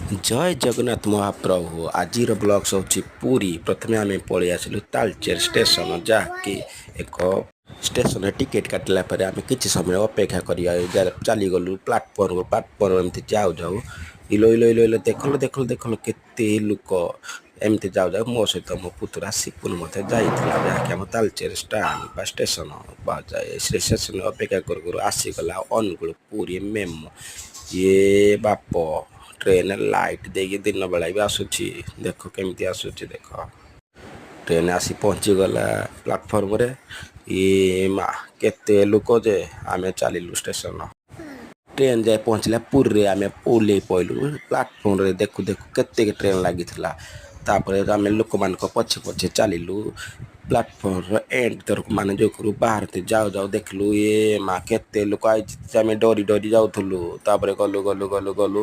ଜୟ ଜଗନ୍ନାଥ ମହାପ୍ରଭୁ। ଆଜିର ବ୍ଲଗ୍ସ ହେଉଛି ପୁରୀ। ପ୍ରଥମେ ଆମେ ପଳେଇ ଆସିଲୁ ତାଳଚେର ଷ୍ଟେସନ, ଯାହାକି ଏକ ଷ୍ଟେସନରେ ଟିକେଟ୍ କାଟିଲା ପରେ ଆମେ କିଛି ସମୟ ଅପେକ୍ଷା କରିବା ଚାଲିଗଲୁ ପ୍ଲାଟଫର୍ମ। ପ୍ଲାଟଫର୍ମ ଏମିତି ଯାଉ ଯାଉ, ଇଲୋ ଇଲୋ ଇଲୋ ଇଲୋ, ଦେଖଲୋ ଦେଖଲୋ ଦେଖଲୋ, କେତେ ଲୋକ! ଏମିତି ଯାଉ ଯାଉ ମୋ ସହିତ ମୋ ପୁତୁରା ସିପୁନ ମଧ୍ୟ ଯାଇଥିଲା, ଯାହାକି ଆମ ତାଳଚେର ଷ୍ଟାଣ୍ଡ ବା ଷ୍ଟେସନ କୁହାଯାଏ। ସେ ଷ୍ଟେସନରେ ଅପେକ୍ଷା କରୁ କରୁ ଆସିଗଲା ଅନୁଗୁଳ ପୁରୀ ମେମୁ। ଇଏ ବାପ, ଟ୍ରେନ୍ ଲାଇଟ୍ ଦେଇକି ଦିନ ବେଳା ବି ଆସୁଛି। ଦେଖ କେମିତି ଆସୁଛି ଦେଖ। ଟ୍ରେନ୍ ଆସି ପହଞ୍ଚିଗଲା ପ୍ଲାଟଫର୍ମରେ। ଇଏ ମା, କେତେ ଲୋକ ଯେ! ଆମେ ଚାଲିଲୁ ଷ୍ଟେସନ। ଟ୍ରେନ୍ ଯାଇ ପହଞ୍ଚିଲା ପୁରୀରେ। ଆମେ ଓହ୍ଲେଇ ପଇଲୁ ପ୍ଲାଟଫର୍ମରେ। ଦେଖୁ ଦେଖୁ କେତେ ଟ୍ରେନ୍ ଲାଗିଥିଲା। ତାପରେ ଆମେ ଲୋକମାନଙ୍କ ପଛେ ପଛେ ଚାଲିଲୁ ପ୍ଲାଟଫର୍ମର ଏଣ୍ଡ ତରଫ, ମାନେ ଯୋଉ ବାହାରନ୍ତି। ଯାଉ ଯାଉ ଦେଖିଲୁ, ଏ ମା, କେତେ ଲୋକ ଆଇଛି। ଆମେ ଡରି ଡରି ଯାଉଥିଲୁ। ତାପରେ ଗଲୁ ଗଲୁ ଗଲୁ ଗଲୁ,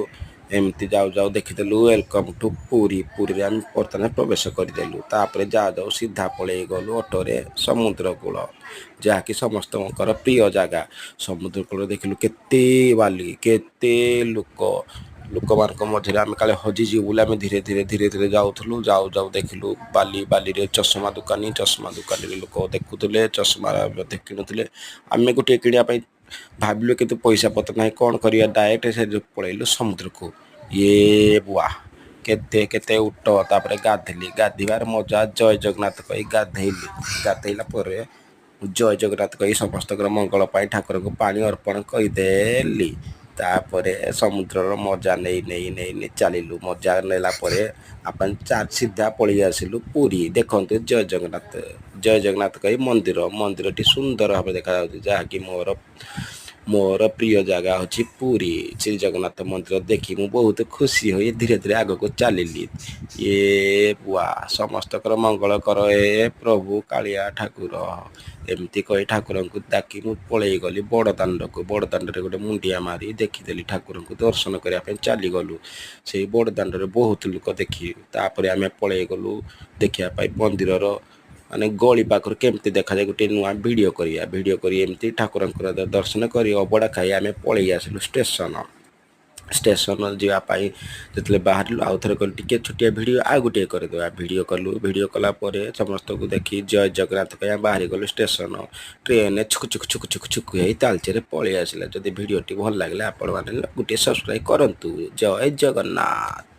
ଏମିତି ଯାଉ ଯାଉ ଦେଖିଦେଲୁ "welcome to Puri". ପୁରୀରେ ଆମେ ବର୍ତ୍ତମାନ ପ୍ରବେଶ କରିଦେଲୁ। ତାପରେ ଯାଉ ଯାଉ ସିଧା ପଳେଇ ଗଲୁ ଅଟୋରେ ସମୁଦ୍ର କୂଳ, ଯାହାକି ସମସ୍ତଙ୍କର ପ୍ରିୟ ଜାଗା। ସମୁଦ୍ର କୂଳ ଦେଖିଲୁ, କେତେ ବାଲି, କେତେ ଲୋକ। ଲୋକମାନଙ୍କ ମଝିରେ ଆମେ କାଳେ ହଜିଯିବୁ ବୋଲି ଆମେ ଧୀରେ ଧୀରେ ଧୀରେ ଧୀରେ ଯାଉଥିଲୁ। ଯାଉ ଯାଉ ଦେଖିଲୁ ବାଲି, ବାଲିରେ ଚଷମା ଦୋକାନୀ। ଚଷମା ଦୋକାନୀରେ ଲୋକ ଦେଖୁଥିଲେ, ଚଷମା ମଧ୍ୟ କିଣୁଥିଲେ। ଆମେ ଗୋଟିଏ କିଣିବା ପାଇଁ ଭାବିଲୁ, କିନ୍ତୁ ପଇସା ପତ୍ର ନାହିଁ, କ'ଣ କରିବା? ଡାଇରେକ୍ଟ ସେ ପଳେଇଲୁ ସମୁଦ୍ରକୁ। ଇଏ ବୁଆ, କେତେ କେତେ ଉଟ! ତାପରେ ଗାଧେଇଲି। ଗାଧୋଇବାର ମଜା, ଜୟ ଜଗନ୍ନାଥ କହି ଗାଧେଇଲି। ଗାଧେଇଲା ପରେ ଜୟ ଜଗନ୍ନାଥ କହି ସମସ୍ତଙ୍କର ମଙ୍ଗଳ ପାଇଁ ଠାକୁରଙ୍କୁ ପାଣି ଅର୍ପଣ କରିଦେଲି। ତାପରେ ସମୁଦ୍ରର ମଜା ନେଇ ନେଇ ନେଇ ନେଇ ଚାଲିଲୁ। ମଜା ନେଲା ପରେ ଆପଣ ସିଧା ପଳେଇ ଆସିଲୁ ପୁରୀ। ଦେଖନ୍ତୁ, ଜୟ ଜଗନ୍ନାଥ ଜୟ ଜଗନ୍ନାଥ କହି ମନ୍ଦିର, ମନ୍ଦିରଟି ସୁନ୍ଦର ଭାବେ ଦେଖାଯାଉଛି, ଯାହାକି ମୋର ମୋର ପ୍ରିୟ ଜାଗା ହେଉଛି ପୁରୀ। ଶ୍ରୀ ଜଗନ୍ନାଥ ମନ୍ଦିର ଦେଖି ମୁଁ ବହୁତ ଖୁସି ହୋଇ ଧୀରେ ଧୀରେ ଆଗକୁ ଚାଲିଲି। ଏ ବୁଆ, ସମସ୍ତଙ୍କର ମଙ୍ଗଳ କର ଏ ପ୍ରଭୁ କାଳିଆ ଠାକୁର, ଏମିତି କହି ଠାକୁରଙ୍କୁ ଡାକି ମୁଁ ପଳେଇ ଗଲି ବଡ଼ ଦାଣ୍ଡକୁ। ବଡ଼ ଦାଣ୍ଡରେ ଗୋଟେ ମୁଣ୍ଡିଆ ମାରି ଦେଖିଦେଲି, ଠାକୁରଙ୍କୁ ଦର୍ଶନ କରିବା ପାଇଁ ଚାଲିଗଲୁ। ସେଇ ବଡ଼ ଦାଣ୍ଡରେ ବହୁତ ଲୋକ ଦେଖି ତାପରେ ଆମେ ପଳେଇ ଗଲୁ ଦେଖିବା ପାଇଁ ମନ୍ଦିରର, ମାନେ ଗଳି ପାଖରୁ କେମିତି ଦେଖାଯାଏ, ଗୋଟେ ନୂଆ ଭିଡ଼ିଓ କରିବା। ଭିଡ଼ିଓ କରି ଏମିତି ଠାକୁରଙ୍କର ଦର୍ଶନ କରି, ଅବଢ଼ା ଖାଇ ଆମେ ପଳେଇ ଆସିଲୁ ଷ୍ଟେସନ। ଷ୍ଟେସନ ଯିବା ପାଇଁ ଯେତେବେଳେ ବାହାରିଲୁ, ଆଉ ଥରେ କହିଲୁ ଟିକେ ଛୋଟିଆ ଭିଡ଼ିଓ ଆଉ ଗୋଟିଏ କରିଦେବା। ଭିଡ଼ିଓ କଲୁ। ଭିଡ଼ିଓ କଲା ପରେ ସମସ୍ତଙ୍କୁ ଦେଖି ଜୟ ଜଗନ୍ନାଥ କହି ଆମେ ବାହାରି ଗଲୁ ଷ୍ଟେସନ। ଟ୍ରେନ୍ ଛୁକୁ ଛୁକୁ ଛୁକୁ ଛୁକୁ ଛୁକୁ ହେଇ ତାଳଚେରେ ପଳେଇ ଆସିଲା। ଯଦି ଭିଡ଼ିଓଟି ଭଲ ଲାଗିଲା, ଆପଣମାନେ ଗୋଟିଏ ସବସ୍କ୍ରାଇବ୍ କରନ୍ତୁ। ଜୟ ଜଗନ୍ନାଥ।